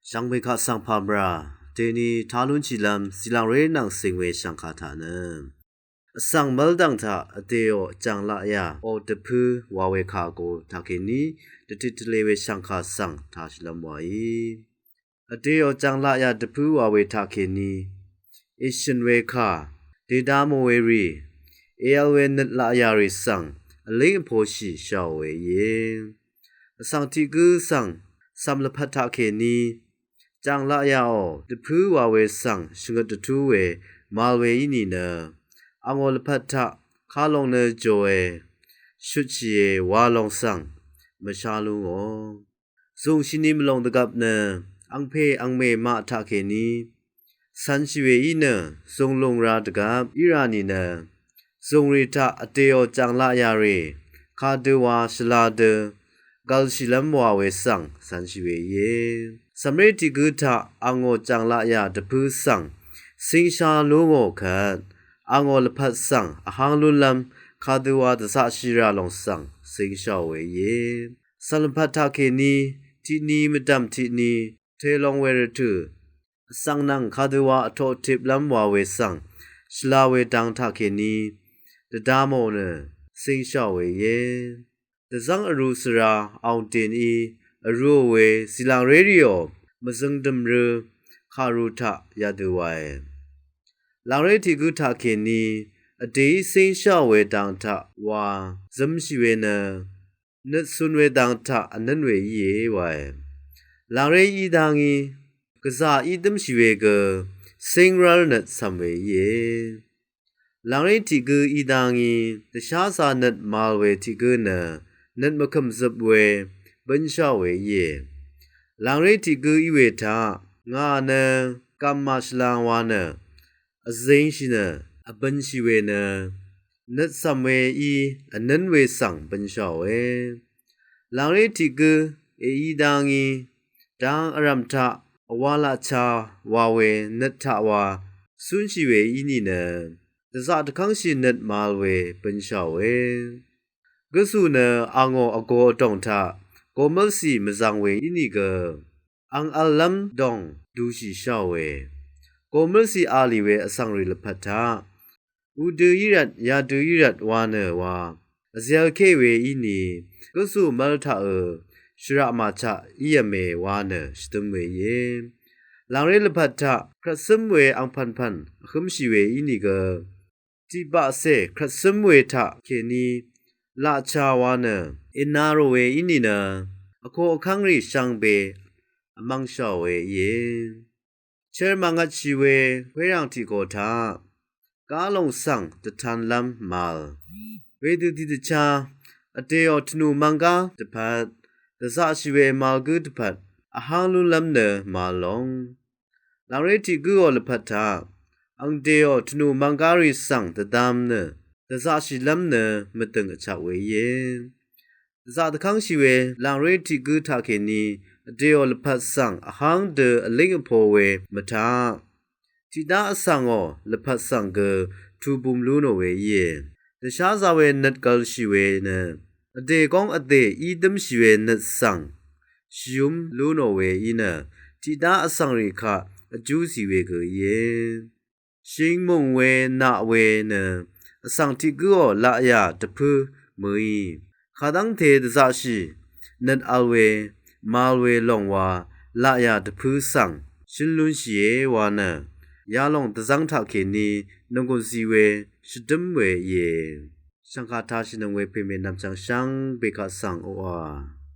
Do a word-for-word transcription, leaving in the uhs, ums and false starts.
Shvngbe kaq svng pàmvrà deni talúnshìlv́m zìlàngré nvng cìng we shv̀ngkà taq nø vsvng mv́ldv̀ng taq vdèò jv̀ng laqyà ò dvpǿ wa we kà go taqkèní dvtit tvle we shv̀ngkà svng tashìlv́m wàí. Vdèò jv̀ng laqyà dvpǿ wa we taqkèní èshø̀n we kà, dèda mò we rì, èvl we nøt laqyà rì svng vlíng vposhì shàò we íe. Vsvng tiq gǿ svng cv̀m lvpat taqkèní jv̀ng laqyàò dvpǿ wa we svng shvngøt dvtú we màvl we í nìnø, angò lvpat taq kalong nø jòe shutshìe wa lòng svng mvshá lú ngò. Zùngshini mvlòng dvgvp nø angpè angmè maq taqkèní cv̄nshì we í nø, zùnglùng ra dvgvp í rà nìnø, zùngrì taq vdèò jv̀ng laqyà rì kadø wa shvla dø gvlshìlv́m wa we svng cv̄nshì we íe. Cv̀mré tiq gǿ taq angò jv̀ng laqyà dvpǿ svng cíngsha lú ngò kvt, angò lvpat svng vháng lúnlv́m kadø wa dvzaqshì rà lòng svng cíngshàò we íe. Cv̀m lvpat taqkèní tiqni mvdv̀m tiqni telong we rvtø̀ vsvng nvng kadø wa vtoq tiplv́m wa we svng shvla we dang taqkèní dvda mò nø cíngshàò we íe. Dvzv́ng vrū svra aungdèní vrūò we zìlàngré rìò mvzøng dø̀mrø kàru taq yadø wae. Làngré tiq gǿ taqkèní vdèí cíngshàò we dang taq wa zǿmshì we nø, nøt cun we dang taq vnǿn we íe wae. Làngré í dá ngí gvzà í dǿmshì we gø cíngrv́l nøt cv̀m we íe. Làngré tiq gǿ í dá ngí dvsházā nøt màvl we tiq gǿ nø, nøt mvkø̀m zøp we bǿnshàò we íe. Làngré tiq gǿ í we taq ngà nø gv̀m màshvlang wa nø vzingshì nø vbønshì we nø, nøt cv̀m we í vnǿn we svng bønshàòe. Làngré tiq gǿ èí dá ngí dang vrv̀m taq vwā laqcha wa we nøt taq wa cúnshì we í nìnø, dvzaq dvkv́ngshì nøt màvl we bønshàòe. Gvzù nø angò vgō vdòng taq gomv́lcì mvzvng we ínìgø, ang v̄llv́m dòng dūshì sháòe. Gomv́lcì a lì we vsvng rì lvpat taq udø í rvt yadø í rvt wa nø wa vzv̄l ké we íni, gvzù mv́l taqø shvraq màchaq í v̄me wa nø shvdøm we íe. Làngré lvpat taq krvtsǿm we angpv̀npv̀n vhǿmshì we ínìgø, tiqbaqcè krvtsǿm we taqkèní laqcha wa nø èna rò we í nìnø, vko vkv́ngrì shvngbe vmv̄ngshàòe íe. Chør màngvtshì we wéràng tiq go taq gálòng svng dvtanlv́m màvl. Wedø tiqdvchá vdèò tvnù mvnggá dvpvt, dvzaqshì we màvl gǿ dvpvt vháng lúnlv́m nø màvl long. Làngré tiq gǿò lvpat taq angdèò tvnù mvnggá rì svng dvdvm nø, dvzaqshìlv́m nø mvdø̀ng vchak we íe. Dvzaq dvkv́ngshì we làngré tiq gǿ taqkèní vdèò lvpat svng vháng dø vlíng vpo we mvtaq, tiqdá vsvngò lvpat svng gø tubum lú nò we íe. Dvsházā we nøt gv̄lshì we nø, vdè góng vdè í dǿmshì we nøt svng shvyúm lú nò we í nø, tiqdá vsvng rì kaq vjúzì we gø íe. Shingmùng we naq we nø, vsvng tiq gǿò laqyà dvpǿ mø̀í, kadv́ngte dvzaqshì nøt v̄l we màvl we lòng wa laqyà dvpǿ svng shǿn lúnshìe wa nø, yalòng dvzv́ng taqkèní nònggùnzi we shvdǿm we íe. Shv̀ngkà tashìnøng we pèmè nv̀mchvng shvngbe kaq svng oqà